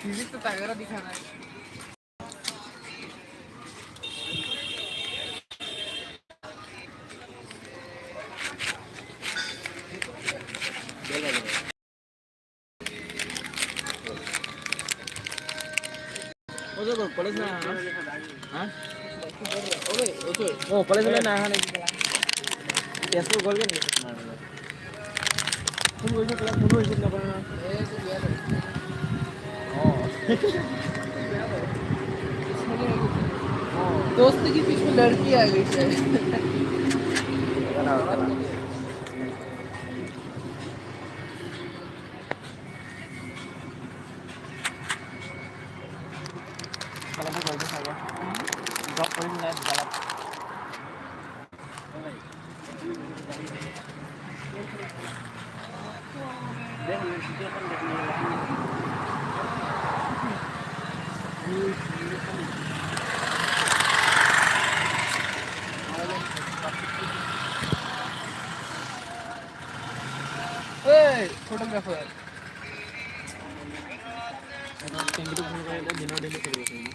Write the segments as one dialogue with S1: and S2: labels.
S1: Physics तो तगड़ा दिखा रहा है।
S2: কলেজ নাই হা? অঁ, কলেজলৈ নাই অহা নেকি? তেজপুৰ গ'লগৈ নেকি তোমাৰ? ফোন কৰিছোঁ তোক, ফোনো ৰিচিভ নকৰে নহয়। অঁ।
S1: दोस्त के बीच में लड़की आ गई शायद।
S2: খেলা। বিশালতে কৰিছে চাগে, জব কৰিম নাই বিশালত।
S1: ओए फोटोग्राफर।
S2: টেংকিটো ফোন কৰিলে দিনৰ দিনটো চলিব চাগে।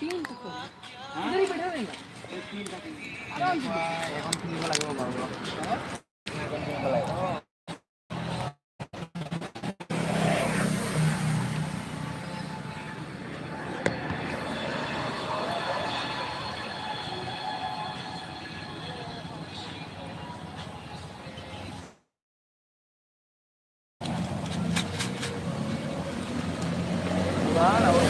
S1: तीन तक इधर ही बैठा रहेगा आराम से।
S2: এখন কিনিব লাগিব বাৰু, এখন কিনিব লাগিব। ভাল আৰু।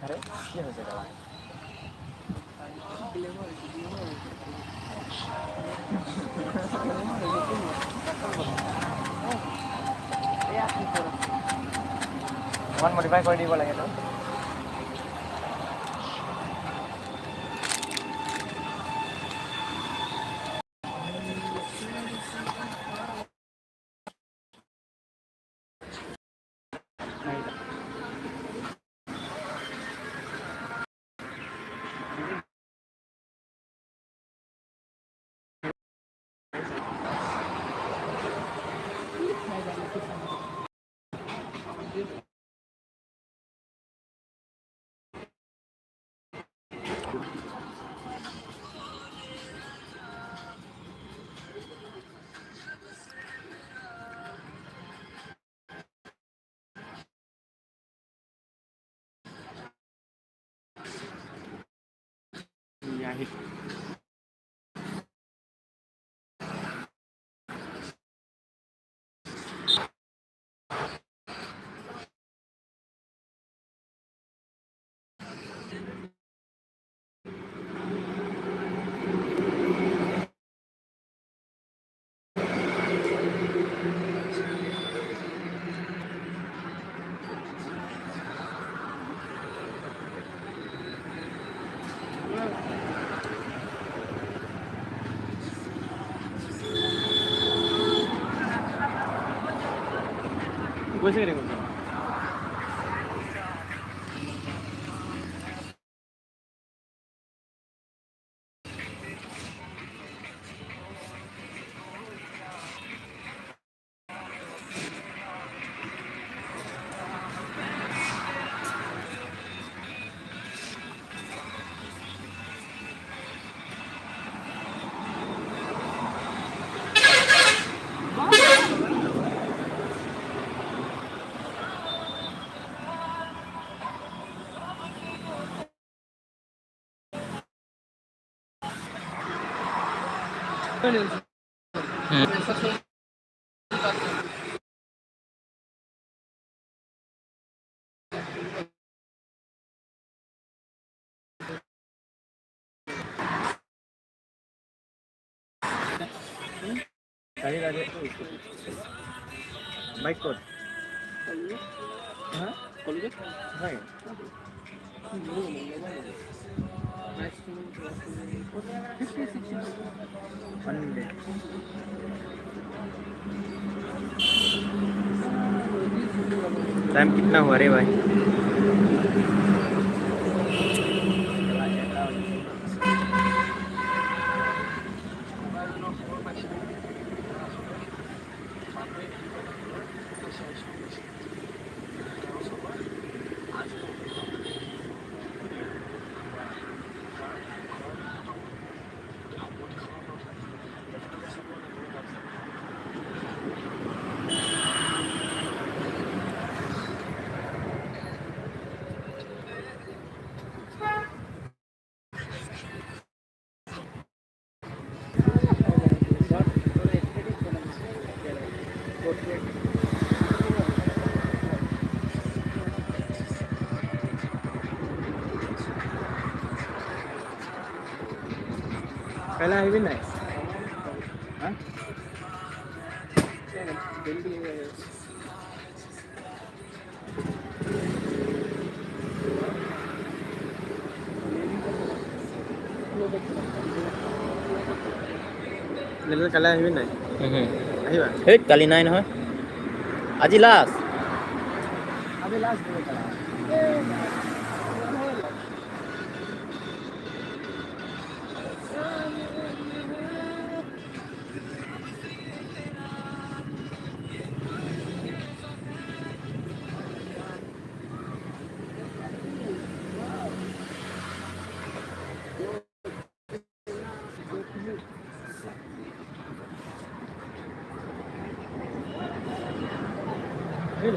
S2: আৰে, কি হৈছে দাদা? অকণমান মডিফাই কৰি দিব লাগে তো। আহি গৈছে দেখোন। গাড়ী গাড়ী বাইক ক'ত? হা, কলেজত? সঁচাকৈ?
S1: 50 60।
S2: One day. Time कितना हुआ रे भाई? কাইলৈ আহিবি নাই? হা? কাইলৈ আহিবি নাই? আহিবা।
S3: সেই কালি নাই নহয়, আজি লাষ্ট।
S2: আজি লাষ্ট।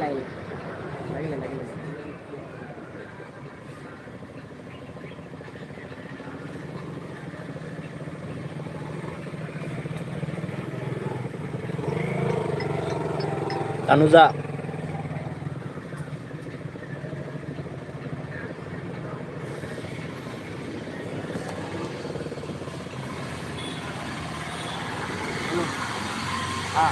S2: লাগিলে লাগিলে লাগিলে।
S3: তানুজা।
S2: হা।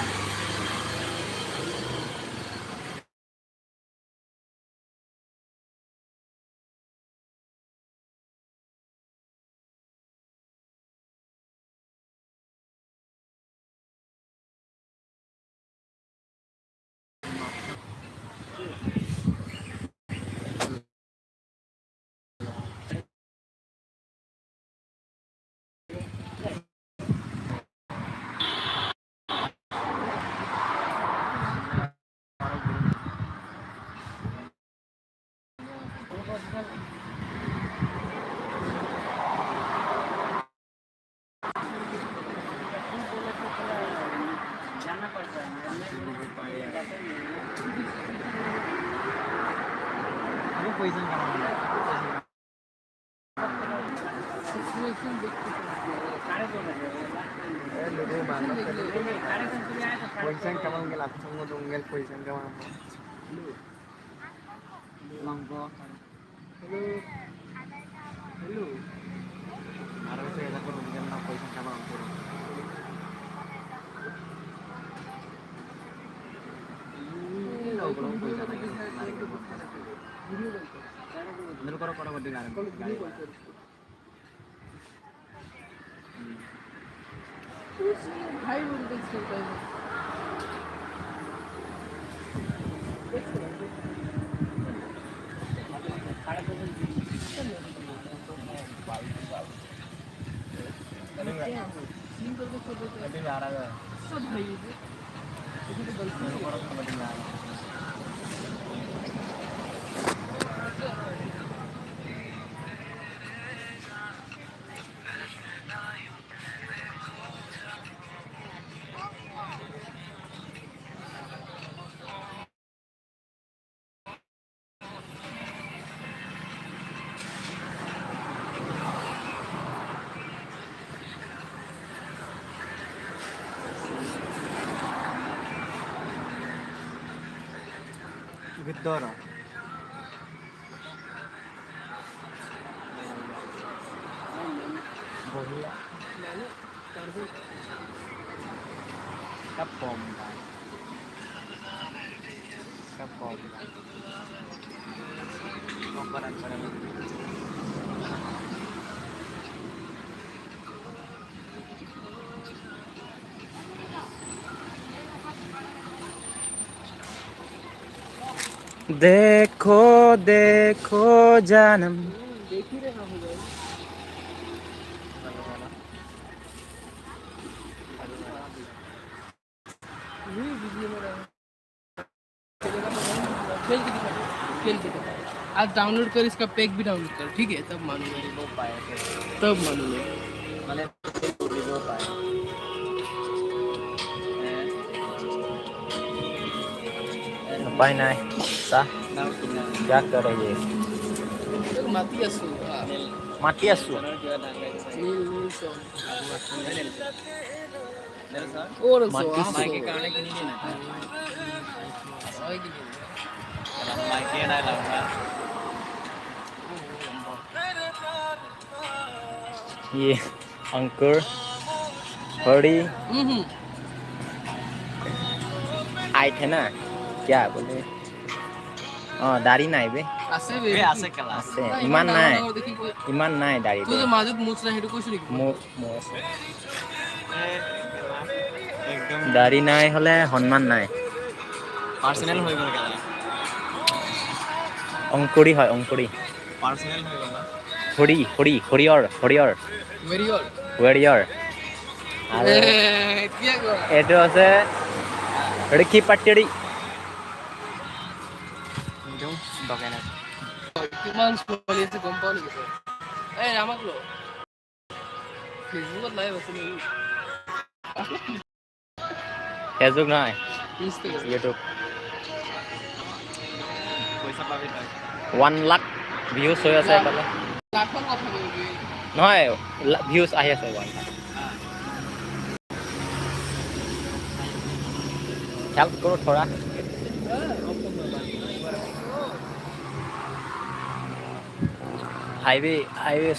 S1: जाना पड़ता है।
S2: আকৌ পইচা কামাব। পইচা কামাম গেল, সঙ্গ দঙ্গেল পয়সা কামাম।
S1: মাংস। Hello hello.
S2: আর হচ্ছে এটা করুন গেল না, পয়সা কামাম করুন। পয়সা করো পরবর্তী গাড়ি।
S1: High voltage চলতে। सब भाई।
S2: ভিতর বহিলাครับผมครับผม
S3: देखो देखो जानम।
S1: देख ही रहा हूँ भाई। वही बिजली में रहा। खेल के दिखा, खेल के दिखा। आज डाउनलोड कर, इसका पैक भी डाउनलोड कर, ठीक है? तब मानूंगा,
S2: দিব পাৰে।
S1: तब मानूंगा।
S2: মানে দিব পাৰে।
S3: উপায় নাই, চা।
S2: নাও কিনা।
S3: क्या कर रही है?
S1: তোক মাতি আছো।
S3: মাতি আছো।
S1: নীল নীল চল।
S2: মাইকে
S3: মাতিছো।
S2: কাৰণে কিনি দিয়ে নাই?
S1: হয় কিনি।
S2: মাইকে নাই লাউডা।
S3: ये अंकुर हरी
S1: হুম।
S3: हाइट है ना, क्या बोले, অ দাড়ি নাই বে।
S1: আছে বে।
S2: এই আছে কেলা।
S3: আছে, ইমান নাই।
S1: দেখি।
S3: ইমান নাই দাড়ি।
S1: তোৰ যে মাজত মোচ নাই, সেইটো কৈছো নেকি?
S3: মোৰ আছে।
S2: একদম।
S3: দাড়ি নাই হলে সন্মান নাই।
S2: পাৰ্চনেল হৈ গ'ল কেলা।
S3: অংকুৰী হয়, অংকুৰী।
S2: পাৰ্চনেল হৈ গ'ল না।
S3: হৰি হৰি হৰিয়ৰ হৰিয়ৰ।
S1: ৱেৰিয়ৰ।
S3: ৱেৰিয়ৰ আৰু
S1: এতিয়া ক।
S3: এইটো আছে ৰিকি পাটিৰি।
S2: একদম দকে নাই।
S1: কিমান ছোৱালী আছে গম পাও নেকি তই? এই আমাক ল, ফেচবুকত লাইভ আছে নেকি?
S3: ফেচবুক নহয়।
S1: ইনষ্টাগ্ৰাম।
S3: ইউটিউব।
S2: পইচা পাবি তই।
S3: 1 লাখ ভিউজ হৈ আছে এইফালে।
S1: লাখৰ কথা কৈবি।
S3: নহয়, ভিউজ আহি আছে 1 লাখ। हेल्प करो थोड़ा। হাইৱে হাইৱে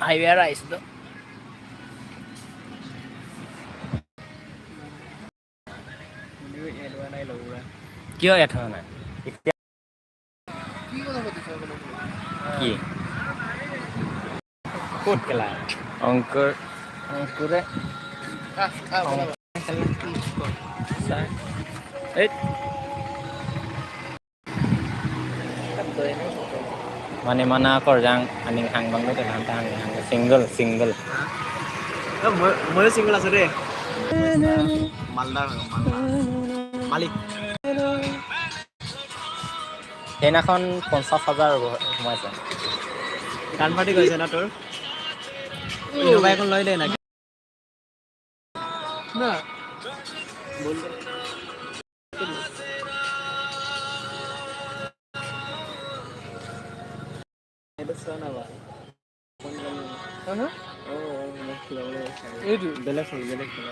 S3: হাইৱে আৰু আহিছিলোঁ।
S2: কোনেও এড হোৱা নাই লগোৱা।
S3: কিয় এড হোৱা নাই এতিয়া?
S1: কি কথা পাতিছ মানে?
S3: কি ক'ত খেলা অংকুৰ অংকুৰে?
S1: আহ আহ বনাবা।
S3: চাই এই মানে মানা করজাং আনিং হাং বাং তো হাং হাং হাং সিঙ্গল সিঙ্গল।
S2: ময়ো চিংগল আছো দেই। মালদাৰ হয়, মালদাৰ মালিক।
S3: সেইদিনাখন 50,000 সোমাইছে।
S2: গান ফাটি গৈছে ন তোৰ? ইন'ভা এখন লৈ দে না।
S1: না।
S2: এইটো চোৱা না বা।
S1: হা? এইটো
S2: বেলেগ ফোন, বেলেগ ফোন।